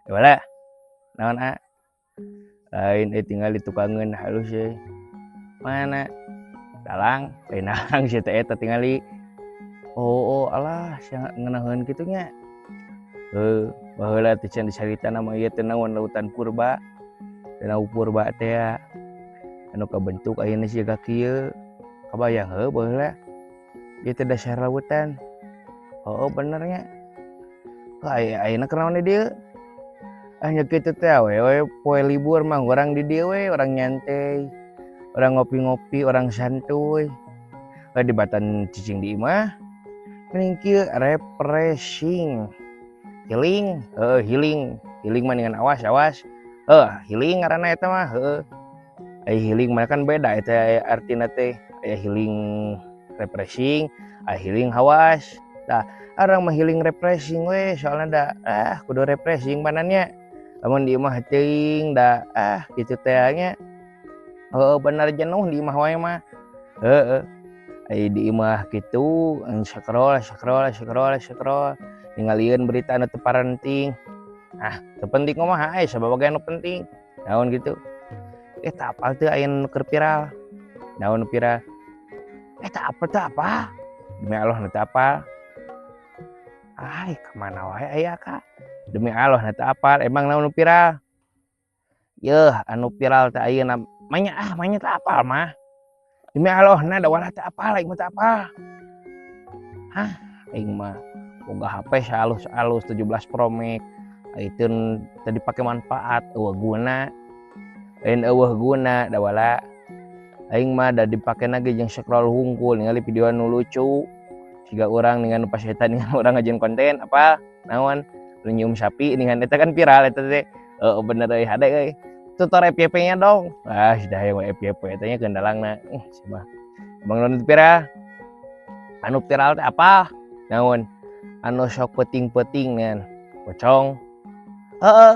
Wala. Naon, a? Lain eh, tinggal di tukangeun halus euy. Mana? Dalang, lain dalang sia teh eta tingali. Oh, alah, sia ngeunaheun kitu nya. Heuh, baheula teh can dicaritana mah ieu teh naon, lautan purba. Danau purba teh anu kabentuk ayeuna siga kieu. Kabayang heuh baheula? Ieu teh dasar lautan. Oh, bener nya. Heuh, ayeuna keur naon di dieu? Ah, nya kitu teh we we poe libur mah urang di dieu we, urang nyantai, urang ngopi-ngopi, urang santuy. Dibatan cicing di imah mending kieu, refreshing. Healing, heuh, healing. Healing mah dengan awas awas. Heuh, healing ngaranna eta mah, heuh. Ai healing mah kan beda eta artina teh. Aya healing refreshing, aya healing hawas. Tah, urang mah healing refreshing we, soalna da ah kudu refreshing panannya. Lamun di imah teuing da ah kitu teh nya. Heuh, bener, jenuh di imah wae mah. Heueuh. Ai di imah kitu scroll scroll scroll scroll, ningalieun berita anu teu parenting. Ah, teu penting kumaha, ai sabab anu penting. Naon kitu? Eh, teu apal teu aya nu keur viral? Naon nu viral? Eh, teu apal, teu apa? Demi Allah nu teu apal. Ai, ka mana wae aya ka? Demi Allah nu teu apal, emang naon nu viral? Yeuh, anu viral teh ayeuna manya, ah manya teu apal mah. Demi Allah na da walah teu apal, aing mah teu apal. Hah, aing mah boga HP saalus-alus 17 Pro Max, ai teu dipake manfaat, euweuh guna. Lain euweuh guna da wala. Aing mah da dipakena ge jeung scroll hungkul, ningali video anu lucu. Siga urang dengan pas eta dengan urang ngajieun konten apa naon, nu nyium sapi dengan eta kan viral eta teh. Heeh, bener euy, hade euy. Tutor FYP nya dong. Ah, sudah hayang FYP eta nya kendalangna. Sia mah. Emang nu viral? Anu viral teh apa? Naon? Anu sok peuting-peuting ngan pocong. Heeh.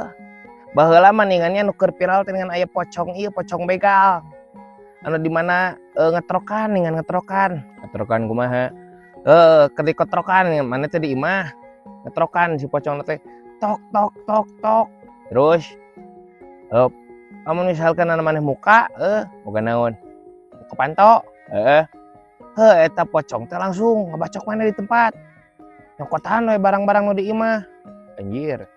Baheula mah ningannya nu keur viral teh dengan aya pocong ieu, pocong begal. Anu di mana ngetrokan dengan ngetrokan. Ngetrokan kumaha? Heeh, keur dikotrokan mana teh di imah. Ngetrokan si pocong teh. Tok tok tok tok. Terus lamun misalkan anu maneh muka, boga naon? Muka panto, heeh. Heuh, eta pocong teh langsung ngebacok maneh di tempat. Nyokotan we barang-barang nu di imah. Anjir.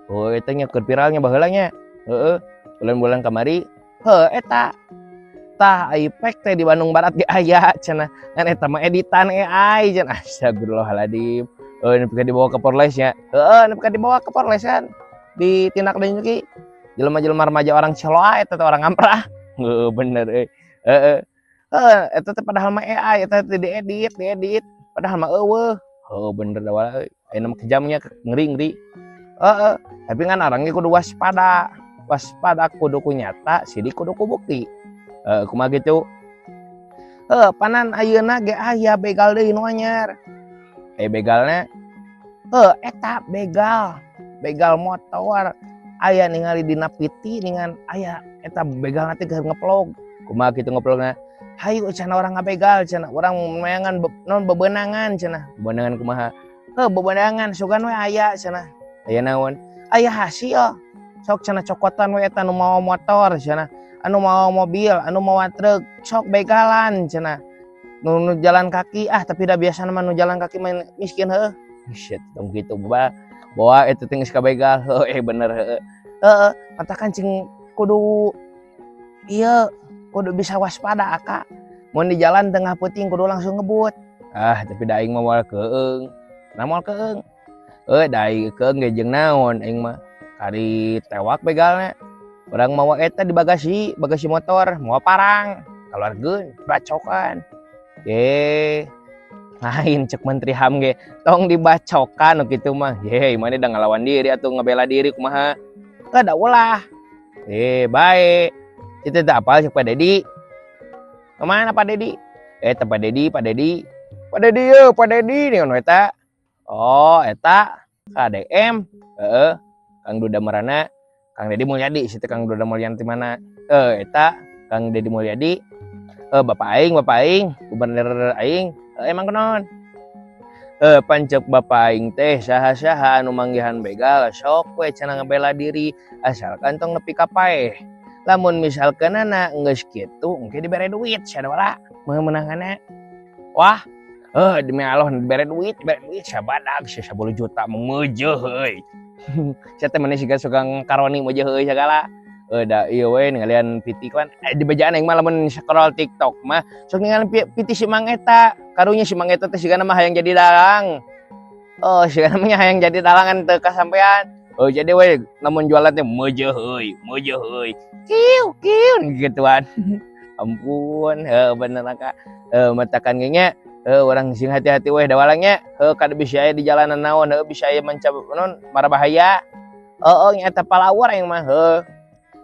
Oh, eta nya keur viralnya baheula nya. Heeh. Bulan-bulan kamari, heuh eta. Tah, ai pek teh di Bandung Barat ge aya cenah. Ngan eta mah editan AI cenah. Astagfirullahaladzim. Heuh, nepi ka dibawa ke Polres nya. Heeh, nepi ka dibawa ke Polres kan. Ditindaklanjuti. Jelema-jelema remaja orang Ciloa eta teh, orang ngamprah. Heuh, bener euy. Heeh. Heuh, eta teh padahal mah AI eta teh, diedit, diedit. Padahal mah euweuh. Heuh, bener da wae euy. Ayeuna mah kejamnya ngeri-ngeri. Heeh, tapi kan urang ge kudu waspada. Waspada kudu ku nyata, sidik kudu ku bukti. Heuh, kumaha kitu? Heuh, panan ayeuna ge aya begal deui nu anyar. Aya begalna, heuh, eta begal, begal motor. Aya ningali dina PT dengan aya eta begalna teh keur ngevlog. Kumaha kitu ngevlogna? Hayu cenah, urang ngabegal cenah, urang neangan naon, bebenangan cenah. Bebenangan kumaha? Heuh, bebenangan sugan we aya cenah. Aya naon? Aya hasil. Sok cenah cokotan we eta nu mawa motor cenah, anu mawa mobil, anu mawa truk, sok begalan cenah. Nu jalan kaki ah, tapi da biasana mah nu jalan kaki mah miskin heuh. Shit, tong kitu ba. Bawa eta teh geus kabegal. Heuh, eh bener, heueuh. Heeh, matakan cing kudu ieu, kudu bisa waspada aka. Mun di jalan tengah peuting kudu langsung ngebut. Ah, tapi da aing mah moal keung. Nah, moal keung. Heuh, da aing keung ge jeung naon aing mah. Kari tewak begalna. Urang mawa eta di bagasi, bagasi motor, mawa parang. Kaluarkeun, bacokan. Ye, lain cek Menteri HAM ge, tong dibacokan nu kitu mah. Ye, maneh da ngalawan diri atuh, ngabela diri kumaha? Heuh, da ulah. Eh, bae. Itu teh apal cek Pak Dedi. Kemana Pak Dedi? Eh, teh Pak Dedi, Pak Dedi. Pak Dedi ye, Pak Dedi nih eta. Oh, eta KDM. Heeh. Kang Duda Marana, Kang Dedi Mulyadi, situ Kang Duda Mulyadi mana? Eh, eta Kang Dedi Mulyadi. Eh, bapak aing, gubernur aing. Eh, emang kunaon? Pan cek bapak aing teh, saha-saha anu manggihan begal sok we cenah ngebela diri, asalkan tong nepi ka paeh. Lamun misalkeunana geus kitu, engke dibere duit sia wala meunanganna. Wah, demi Allah dibere duit, dibere duit sabadag sia, 10 juta meujeuh euy. Sia teh maneh siga suka karoni meujeuh euy sagala. Da ieu we ningalian PT kan di bejaan aing mah, lamun scroll TikTok mah sok ningali PT si Mang eta. Karunya si Mang eta teh sigana mah hayang jadi dalang. Oh, sigana mah hayang jadi dalangan teu kasampean. Oh, jadi we lamun jualan teh meujeuh euy, meujeuh euy. Kiu kiu gituan. Ampun, heuh bener ka. Heuh, matakan ge nya, heuh, urang sing hati-hati we da walangnya. Heuh, kada bisa aya di jalanan naon, heuh, bisa aya manca naon mara bahaya. Heeh, nya eta palawar aing mah, heuh.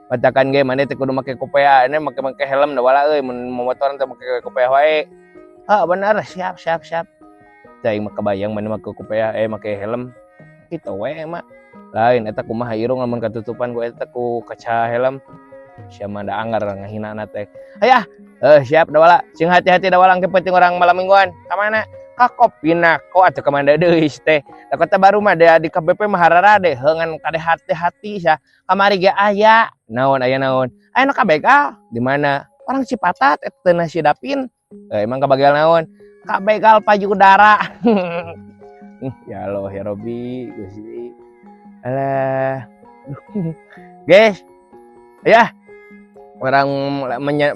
Matakan ge maneh teh kudu make kopea, ini make make helm da wala euy, mun momotoran teh make kopea wae. Ah, bener, siap siap siap. Teh aing mah kebayang maneh make kopea, eh, make helm. Kitu we mah. Lain eta kumaha irung lamun katutupan ku eta, ku kaca helm. Sia mah da anggar ngahinana teh. Hayah, siap da wala. Sing hati-hati da wala, engke penting urang malam mingguan. Ka mana? Ka Kopinako atuh, ka mana deui teh. Da Kota Baru mah da di KBP mah hararade, heuh, ngan kade hati-hati sia. Kamari ge aya. Naon aya naon? Aya nu kabegal. Di mana? Orang Cipatat eta teh si Dapin. Eh, emang kabegal naon? Kabegal payudara. Ya Allah ya Robi, Gusti. Alah. Guys. Ya. Urang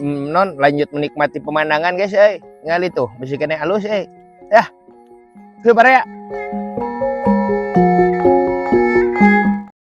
non lanjut menikmati pemandangan, guys, euy. Ngali tuh, bisi keneh alus euy. Ya. Yuk, baraya.